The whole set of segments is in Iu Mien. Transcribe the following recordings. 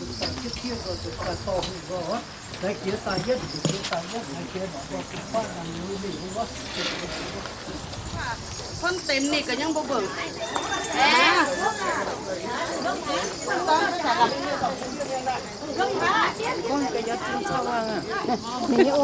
Hnangv deix ninh ga'nyiec ong, ninh ong.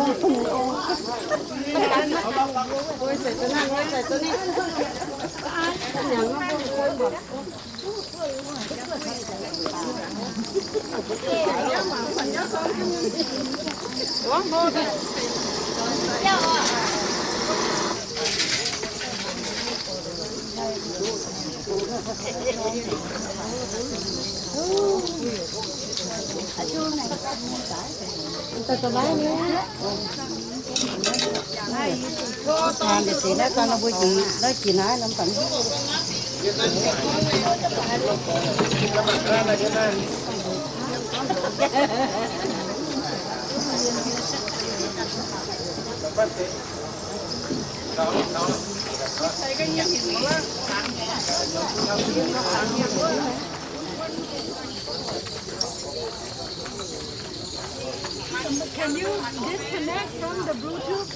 Can you disconnect from the Bluetooth?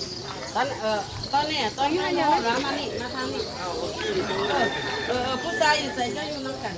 ตอน เอ่อ ตอนนี้ ตอนนี้ มาทางนี้ มาทางนี้ เออ เออ เออ ผู้ชายอยู่ใส่เจ้าอยู่นำกัน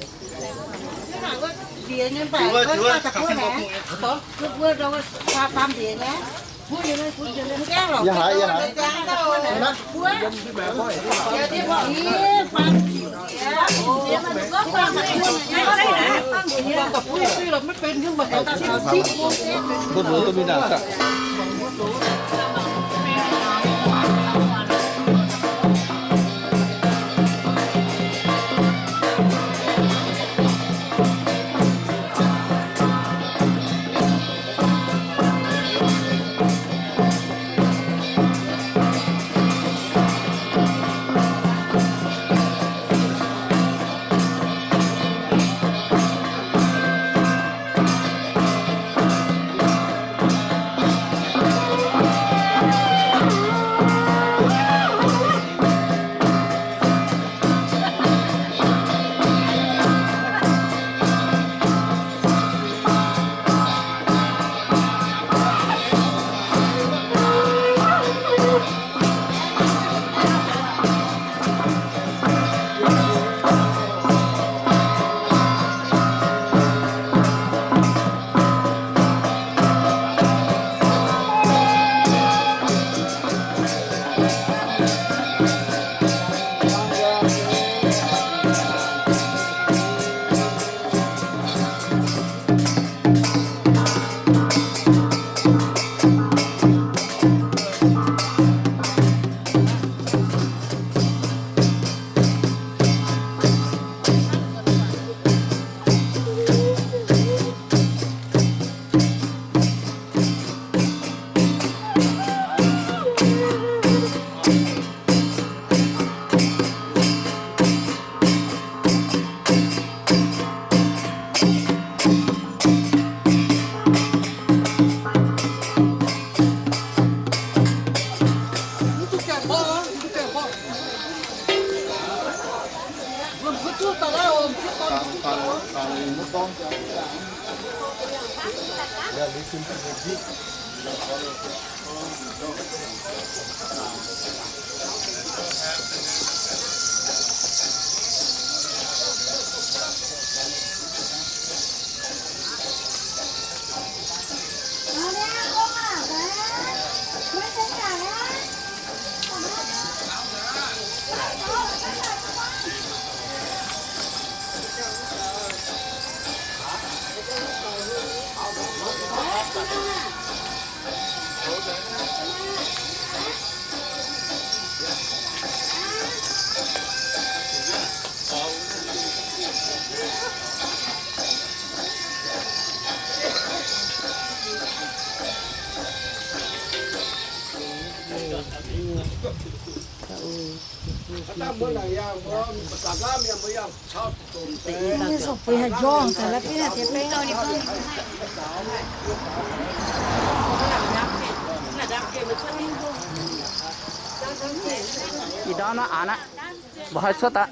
Ih ndorm naaiv aanx aqv, mbuoqc hnoi cuotv daaih.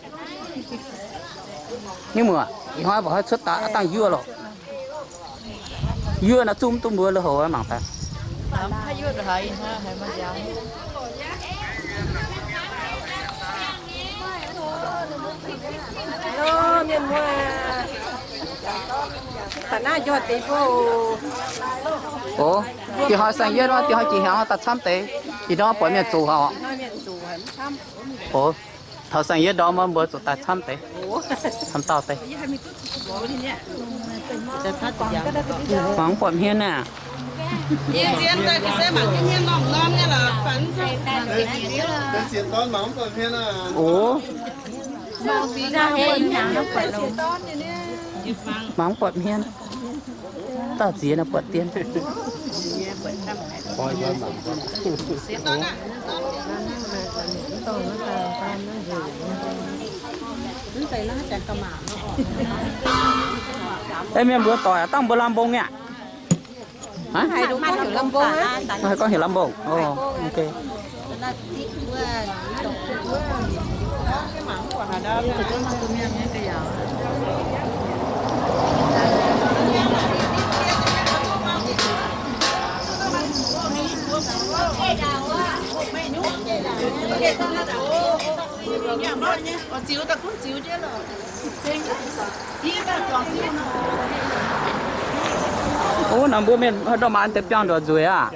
Mienh muoz, ih hnoi mbuoqc hnoi cuotv daaih, aav dangh yuoqv loh. Yuoqv naaiv zungv duqv mbuo lui-houx mangc daaih. Oc, dieh hnoi saeng-yietv, dieh hnoi jiex hnyangx daaih camv deix. Ih ndorm buatc mienh zoqc haic oc. Oc, taux saeng-yietv ndorm mbuo zuqc daaih camv deix, camv dauh deix. Mangc mv buatc hmien aah. Oc, mangc mv buatc hmien. Dauh ziex naaiv buatc dien. Ei, mienh mbuo doic aac, dangh mbuo lamh mbong nyei aqv? Haiz gorngv heuc lamh mbong. Oc, ok. Ov, naaiv mbuo mienh haaix ndorm maaih deix biangh ndongc nzueic aah?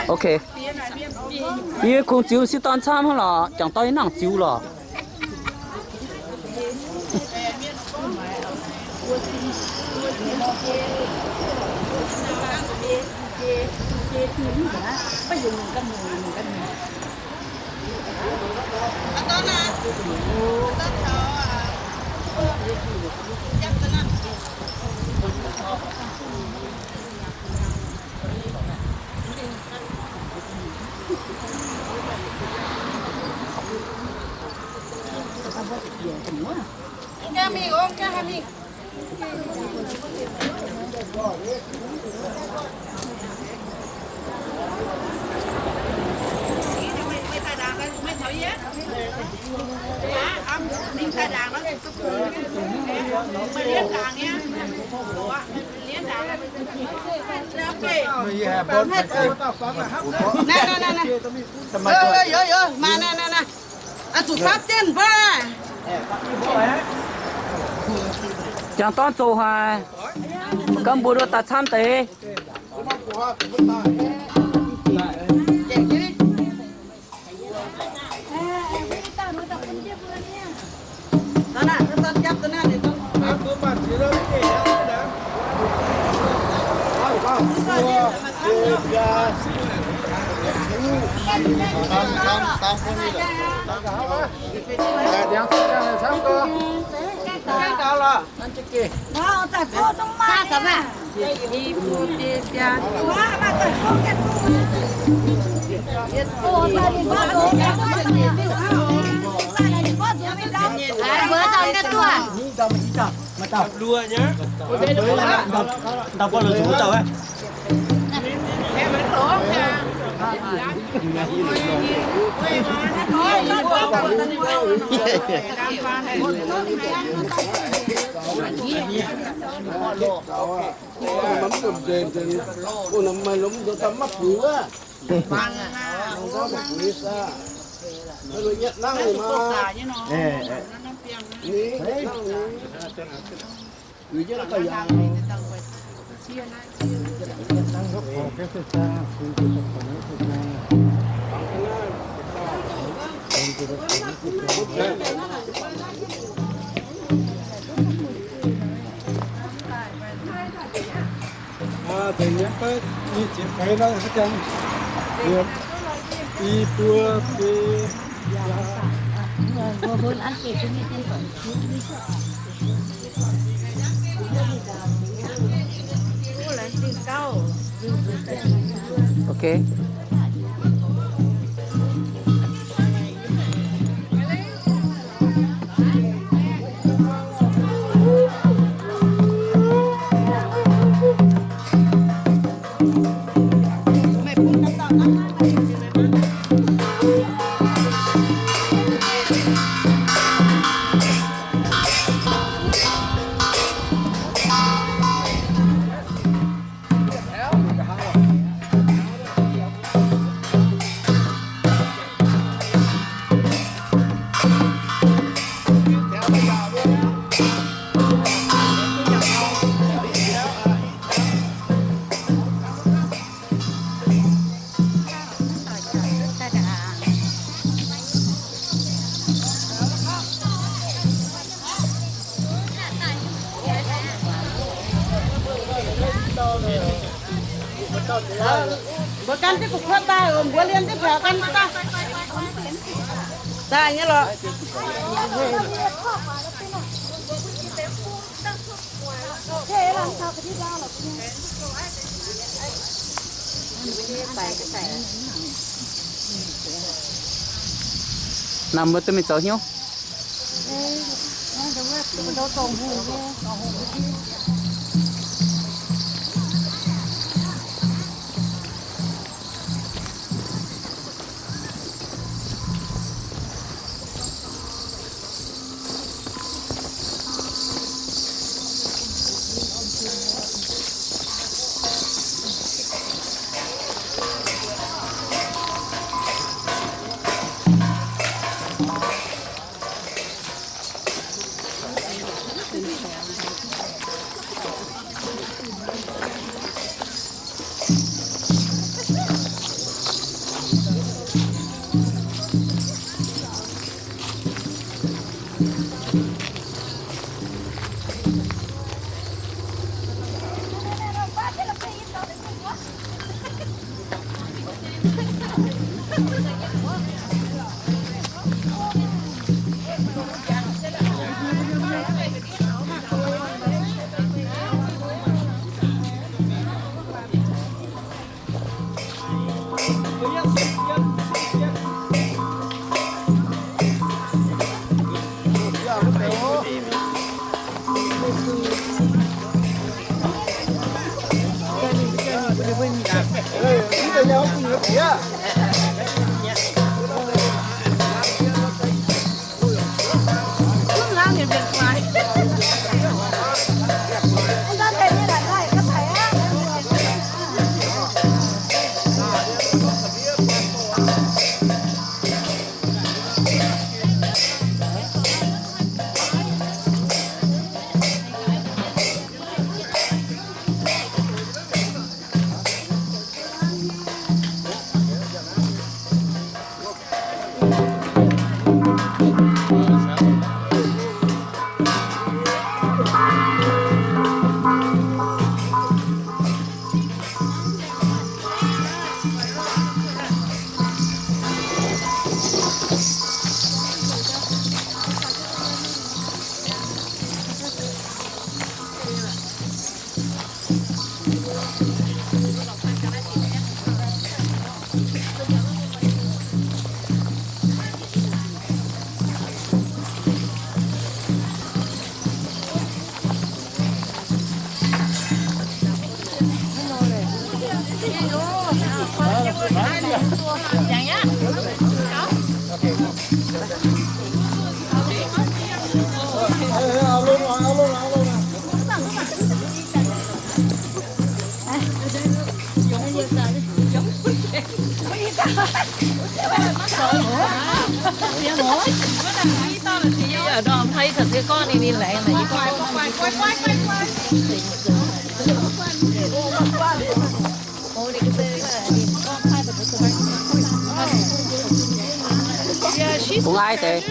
Ok. Yie kungx ziux sieqv dorn camv hnangv lorqc, jangc dorn yie nangc ziux lorqc. Jangx dorn zoux haic, ganh mbuo nduov daaih camv deix. Ok. Mbuo gan jienv gu'kuotv daaih, mbuo liemh jienv mbiauz gan daaih. Daaih nyei lorqc. Naaiv mbuo duqv mingh zoux hnyouv. Bung ai deix.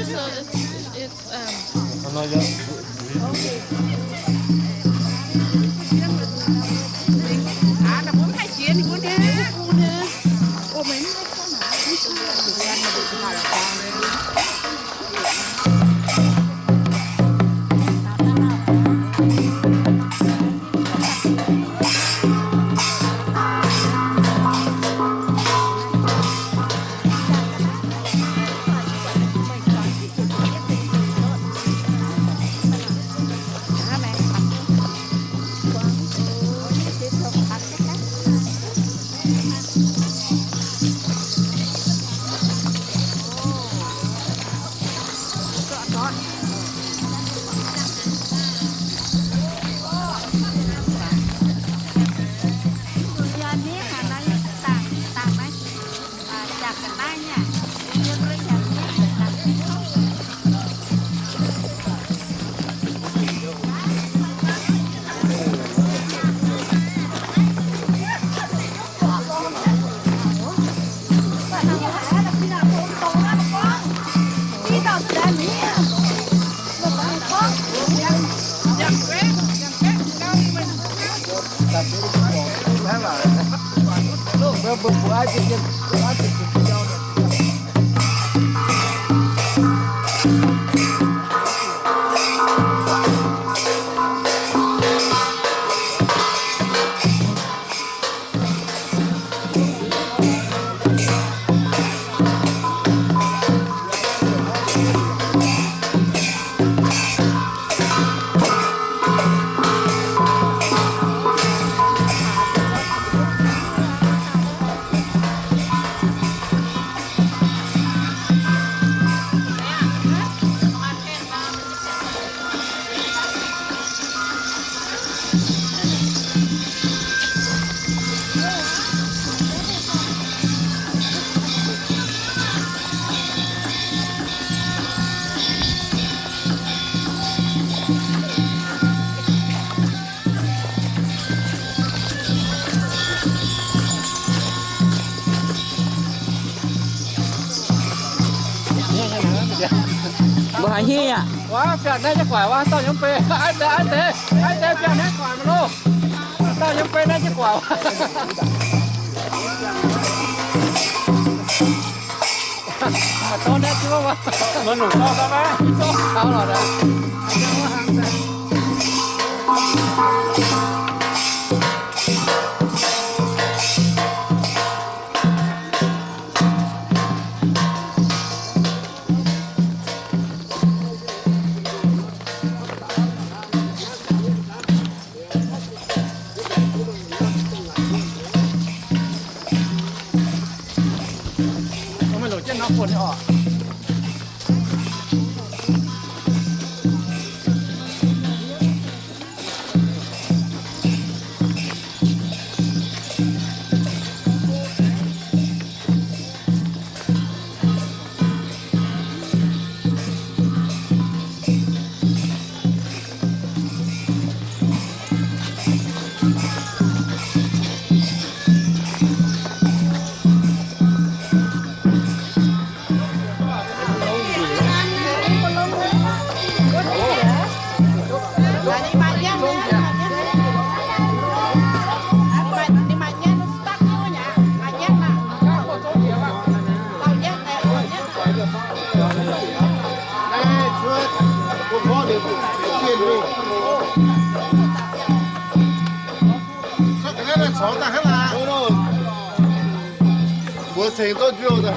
Mbuo haaix nyungc aqv? Wuov, biangh naaiv jienv guaix wuov, dauh nyei mv bei. Aiv deix, aiv deix, aiv deix, biangh naaiv guaix maiv loh. Dauh nyei mv bei naaiv jienv guaix wuov. Maiv dorv naaiv jienv wuov. Maiv nungc dorv gauh maiv? Dorv gauh lorqc aqv. Mbuo ceng duqv njuov daaih.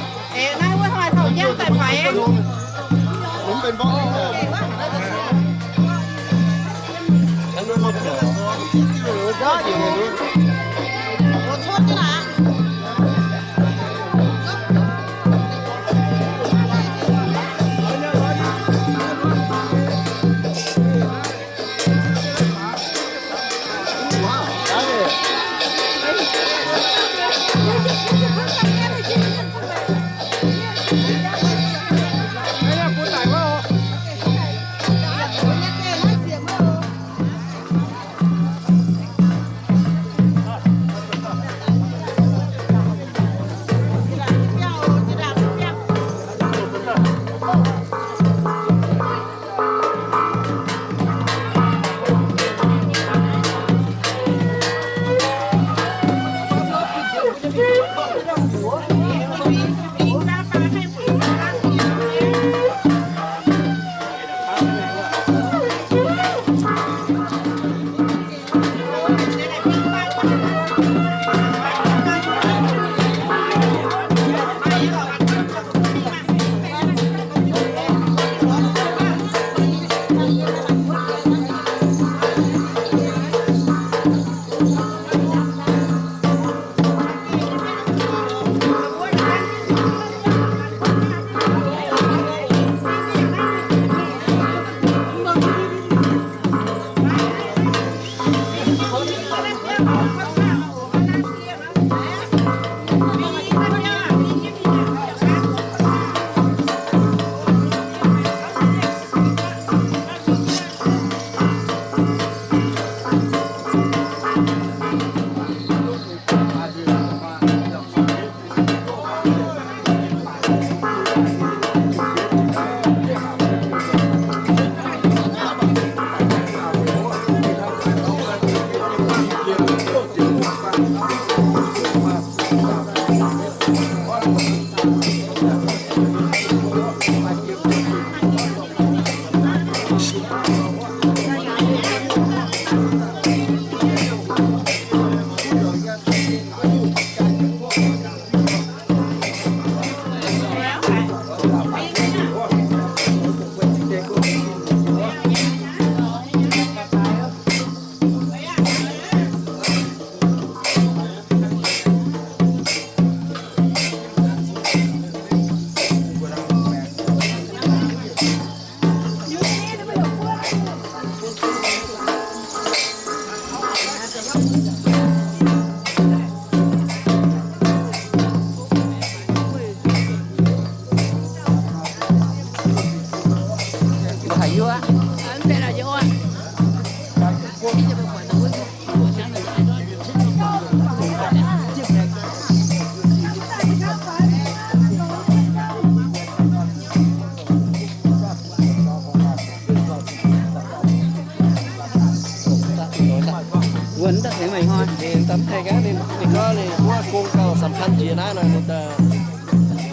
Daaih mv tengx aqv, ninh, ninh gorngv ninh wuov gong gauh สำคัญ jiex naaiv nor, ninh daaih,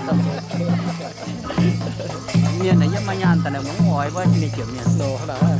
daaih zoux. Mienh naaic yiem maaih nyaanh daaih naaic mv oix wuov mienh jiex mienh. Hoc longx,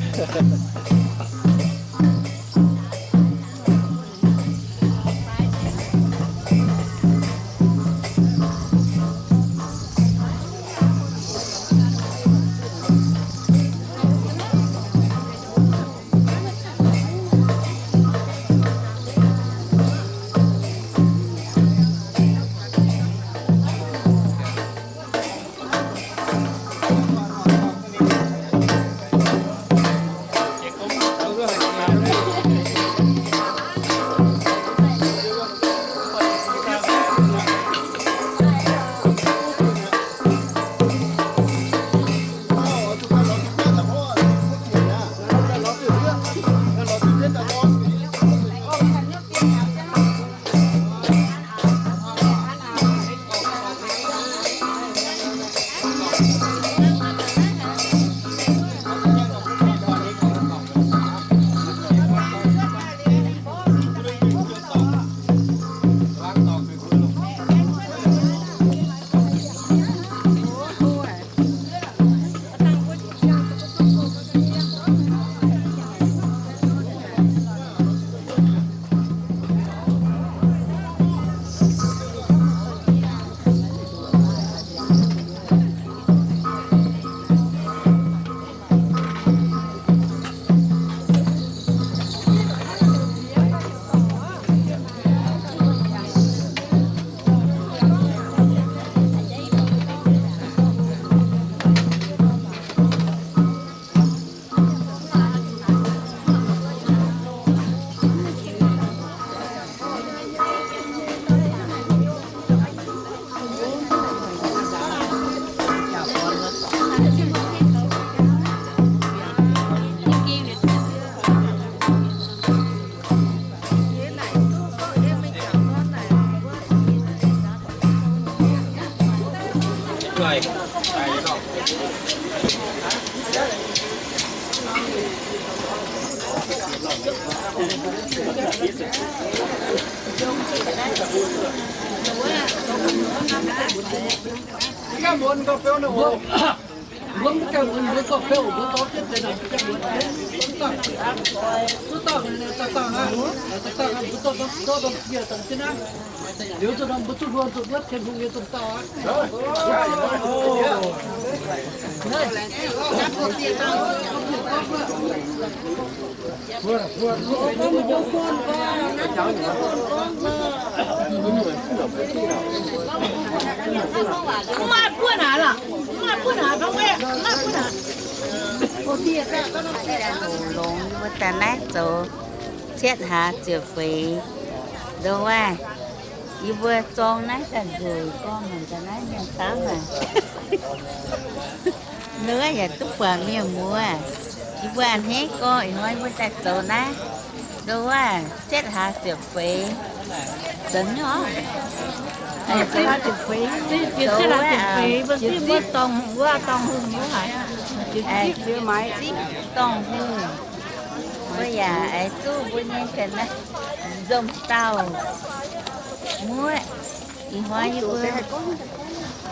yie mbuo daaih naaiv zoux cietv hlaax ziepc feix. Ndoh wuov, yie mbuo zorng naaiv daaih nzueic gorngv mangc gaax naaiv mienh camv aac. Nduov yaac duqv buatc mienh muoz. Yie mbuo a'hneiv gorngv ih hnoi yie mbuo daaih zoux naaiv. Ndoh wuov, cietv hlaax ziepc feix. Zoux nyei oc. Zoux wuov, ziepc feix, ziepc feix, ziepc feix, ziepc feix, ziepc feix, ziepc feix, dorngh hungh. Mbuo yaac aengx duqv mbuo nyei ga'naaiv nzomc dauh muoqv. Ih hnoi yie mbuo,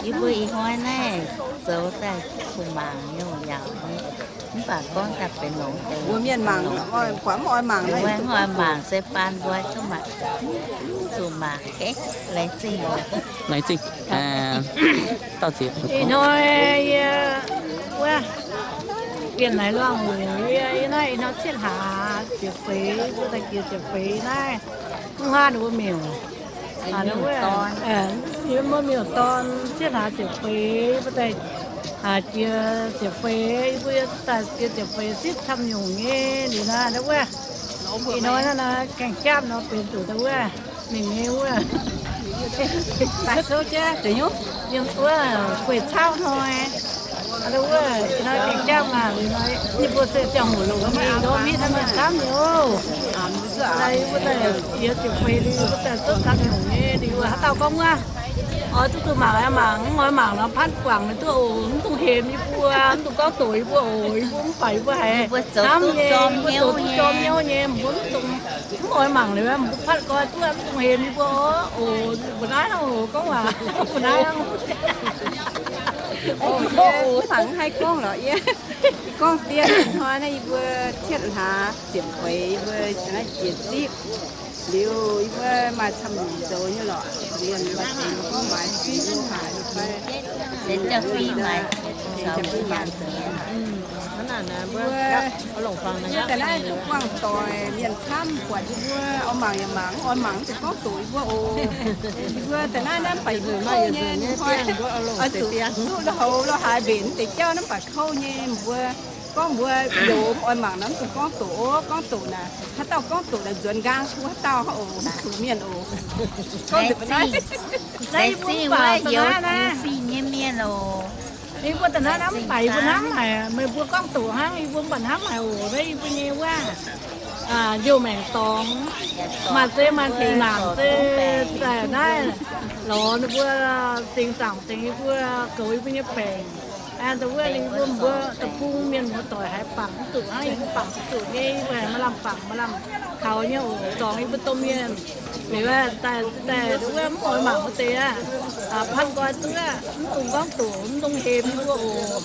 yie mbuo ih hnoi naaiv zoux daaih kuh mangc nyei yaac, mv baac gorngv daaih benx longx deix. Mbuo mienh mangc, mv oix mangc, mv oix mangc se baan mbuo duqv mangc, zuqc mangc. Laengz zingh, laengz zingh. Ih hnoi yie wuov, Bienh Laaix Luangh Hoc, yie naaiv ih hnoi cietv hlaax ziepc feix, mbuo daaih jiex ziepc feix naaiv, mv haah ninh mbuo miuc, yie mbuo miuc-dorn cietv hlaax ziepc feix, mbuo daaih jiex ziepc feix, yie mbuo daaih jiex ziepc feix zipv camv nyungc nyei liuz naaiv, wuov, ih hnoi naaiv gaengh japv nor benx zuqc wuov, mingh nyei wuov, wuov gueic cauv hnoi, wuov, ih hnoi gaengh japv maah, yie mbuo se ziangh hoc longx nyei, ndorm hitv naaiv mienh camv nyei oc. Yie mbuo daaih jiex ziepc feix liuz, mbuo daaih zipv camv nyungc nyei liuz, haaix dauh gorngv wuov? Oix duqv mangc, mangc, mv oix mangc nor patv guangc duqv oc. Mv dungx hemx yie mbuo, mv dungx gorngv doqc yie mbuo oc. Yie mbuo mv baac yie mbuo haiz hnamv nyei, yie mbuo zoux duqv jorm hnyouv nyei, mv dungx, mv oix mangc liuz, mv baac patv guangc duqv, mv dungx hemx yie mbuo oc. Mbuo naaiv oc, gorngv waac mbuo naaiv. Mv baac mv haih gorngv lorqc, yie gorngv dien hnoi naaiv yie mbuo cietv hlaax ziepc feix yie mbuo naaiv jiex zipv liuz, yie mbuo maaih camv nyungc zoux nyei lorqc. Mienh maaih deix gorngv maaiz fih haaix fai, mbuo, mbuo da'naaiv duqv buangh doic, mienh camv buatc yie mbuo oix mangc yaac mangc, mv oix mangc mv zeiz gorngv doqc yie mbuo oc. Yie mbuo da'naaiv naaiv mv baac yie mbuo kouv nyei, oix zuqc zuqv lui-houx lui-haaix mbenc mv deix jauv naaiv mv baac kouv nyei. Mbuo gorngv mbuo youz mv oix mangc nor mv zuqc gorngv doqc oc. Gorngv doqc naaic, haaix dauh gorngv doqc naaic nzuonx nqaang tov haaix dauh oc, mv zuqc mienh oc. Gorngv nzengc, naaiv yie mbuo mv baac da'naaiv naaiv fih nyei mienh oc. Yie mbuo da'naaiv naaiv mv baac yie mbuo hnamv haic, meih mbuo gorngv doqc hnangv, yie mbuo mv baac hnamv haic oc. Naaiv yie mbuo nyei wuov, njoux maengc dorngx, maaih zei maaih dingc naanc se daaih naaiv lorz ninh mbuo zingx zaangc dengx yie mbuo, goux yie mbuo nyei baengc. Da'wuov ninh mbuo, mbuo deic-bung mienh muoz-doic haiz bangc mv zuqc hnangv yie mbuo bangc zuqc nyei, yie mbuo haiz maaih lamh bangc maaih lamh kaux nyei oc, dorngx yie mbuo domh mienh. Liuz daaih, daaih wuov mv oix mangc wuov deix aqv. Patv nqoi duqv, mv dungx gorngv doqc, mv dungx hemx yie mbuo oc.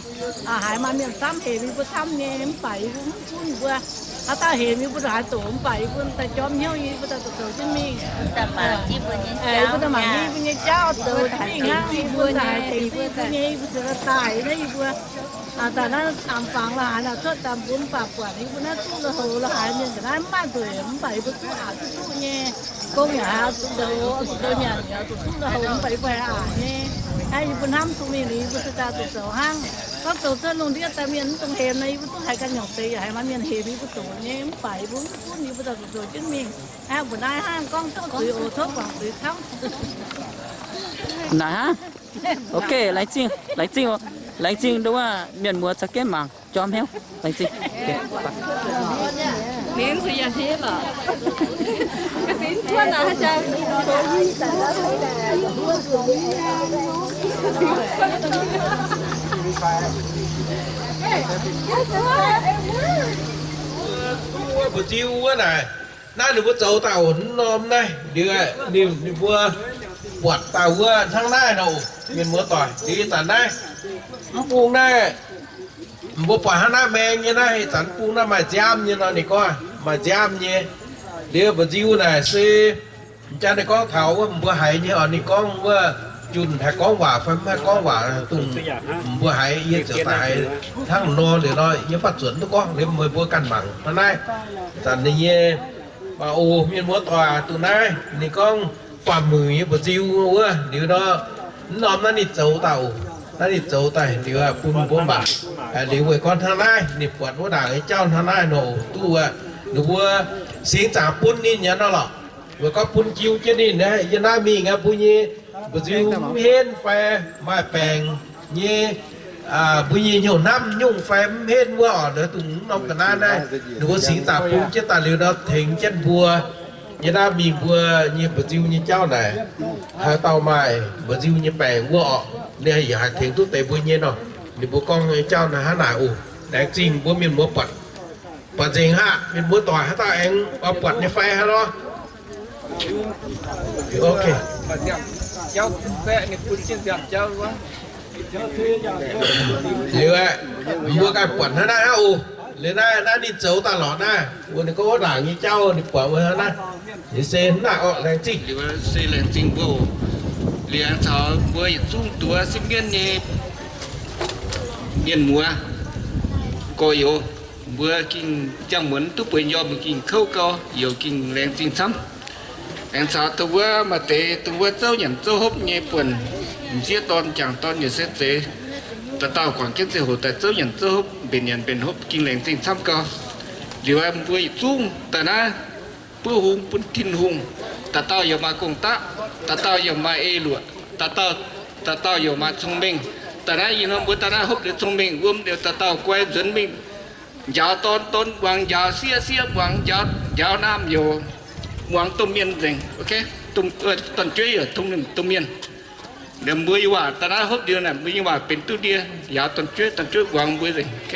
Haiz maaih mienh camv hemx yie mbuo camv nyei, mv baac yie mbuo mv gunv yie mbuo. Haaix dauh hemx yie mbuo haaix doqc, mv baac yie mbuo daaih jorm hnyouv, yie mbuo daaih zoux zoux jienv mingh. Yie mbuo daaih mangc yie mbuo nyei jauv zoux jienv mingh hnangv, yie mbuo daaih haiz tengx duqv yie mbuo nyei, yie mbuo se daaih naaiv yie mbuo daaih naaiv amx fangx la'haaix naaic cuotv daaih mbuo mv baac buatc yie mbuo naaiv duqv lui-houx la'haaix mienh ga'naaiv mv maaih nzueic, mv baac yie mbuo duqv aqc duqv duqv nyei. Gong yaac haaix zuqc zoux, zuqc zoux nyanc yaac zuqc duqv lui-houx, mv baac yie mbuo haiz aqc nyei. Hnangv yie mbuo hnamv duqv mingh liuz, yie mbuo se daaih zuqc zoux hnangv. Gorngv zoux cuotv lungh ndiev daaih mienh mv dungx hemx nor, yie mbuo duqv haiz ganh nyungc deix yaac haiz maaih mienh hemx yie mbuo doqc nyei, mv baac yie mbuo mv gunv, yie mbuo daaih zuqc zoux jienv mingh. Hnangv mbuo naaiv hnangv gorngv tov zuiz oc, tov guangc zuiz camv. Naaic hnangv. Ok, laengz zingh, laengz zingh, laengz zingh ndongc wuov mienh muoz za'gengh mangc jorm hnyouv, laengz zingh. Mbu'nziu wuov naaic, naaiv ninh mbuo zoux daaih oc, norm naaiv liuz, ninh mbuo buatc daaih wuov hnangv naaiv nor, mienh muoz-doic, liuz ih zanc naaiv mv bung naaiv, mbuo buatc hnangv naaiv maeng nyei naaiv, ih zanc bung naaiv maaih nziaamv nyei nor, ninh gorngv maaih nziaamv nyei. Liuz mbu'nziu naaic se, m'jangc ninh gorngv taux wuov mbuo haiz nyei oc, ninh gorngv wuov junh haih gorngv waac fai mv haih gorngv waac dongh mbuo haiz, yie ziouc daaih haiz hnangv nor liuz nor, yie mv baac zuotc duqv gorngv liuz meih mbuo ganh mangc hnangv naaiv. Zanc ninh nyei mbuo mienh muoz-doic dongh naaiv, ninh gorngv faam-muic nyei mbu'nziu wuov liuz nor, mv norm naaiv ninh zoux daaih oc. Naaiv ninh zoux daaih liuz bun mbuo mangc. Liuz weic gorngv hnangv naaiv ninh buatc wuov ndaangc nyei jauv hnangv naaiv nor oc, duqv wuov ninh mbuo singx zaangc bun ninh nyei nor lorqc. Weic gorngv bun jiu jienv ninh, yie naaiv mingh aqv, mbuo nyei mbu'nziu mv henv fai maaih baengc nyei, mbuo nyei hnyouv hnamv nyungc fai mv henv wuov oc, dongh mv norm ga'naaiv naaiv, ninh mbuo singx zaangc bun jienv daaih liuz nor tengx jienv mbuo nyei naaiv mingh mbuo nyei mbu'nziu nyei jauv naaic, haaix dauh maaih mbu'nziu nyei baengc wuov oc, ninh yaac haih tengx duqv deix mbuo nyei nor. Ninh mbuo gorngv nyei jauv naaiv hnangv naaic oc. Laengz zingh mbuo mienh muoz buatc, buatc nzengc aqv. Mienh muoz-doic haaix dauh aengx oix buatc nyei fai hnangv lorqc. Ok. Liuz aeqv, mbuo ganh buatc hnangv naaiv aqv oc. Liuz naaiv, naaiv ninh zoux daaih lorqc naaiv, mbuo ninh gorngv wuov ndaangc nyei jauv ninh buatc wuov hnangv naaiv. Ninh se hnangv naaiv orqc, laengz zingh. Liuz se laengz zingh mbuo oc. Liuz aengx caux mbuo yietc zungv duqv sipv mienv nyei mienh muoz gorx-youz, mbuo ging ziangh muonz duqv bueix njormh, mbuo ging kouv gau, youz ging laengz zingh camv. Aengx caux dongh wuov maaih deix dongh wuov zouv nyanc zouv hopv nyei buonc, m'sieqv dorn, m'jangc dorn, yaac se zeiz, dauh dauh guangc jienv ziangh hoc daaih zouv nyanc zouv hopv, mbenc nyanc mbenc hopv, ging laengz zingh camv gau. Liuz mbuo yietc zungv daaih naaiv buov hung bun Tin-Hungh, dauh dauh yaac maaih gong-daqv, dauh dauh yaac maaih eix luoqc, dauh dauh, dauh dauh yaac maaih cong-mengh. Daaih naaiv ih hnoi mbuo daaih naaiv hopv liuz cong-mengh wuom liuz dauh dauh guai nzuonx mingh. Njaaux dorn, dorn muangx njaaux sieqv, sieqv muangx njaaux, njaaux naamh youz, muangx domh mienh nzengc. Ok, dorn-jueiv yaac tong domh mienh. Liemh mbuo nyei waac daaih naaiv hopv liuz naaic, mbuo nyei waac benx duqv ndie, yaac dongh jueiv dangh jueiv muangx mbuo nzengc.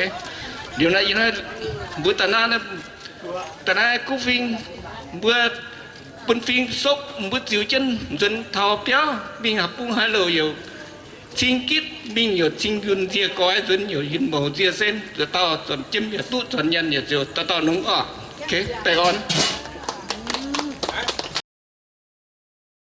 Liuz naaiv, mbuo daaih naaiv, daaih naaiv kuv fing, mbuo bun fing sopv, mbuo ziux jienv nzuonx taux biauv mingh haaix bung haaix louc youc cing gitv mingh, youc cing yunh nzie goix, nzuonx youc yunh mouc nzie sen, zuqc dauh zuonc jiem yaac duqv, zuonc nyanc yaac ziouc dauh dauh nongx oc. Deix orn.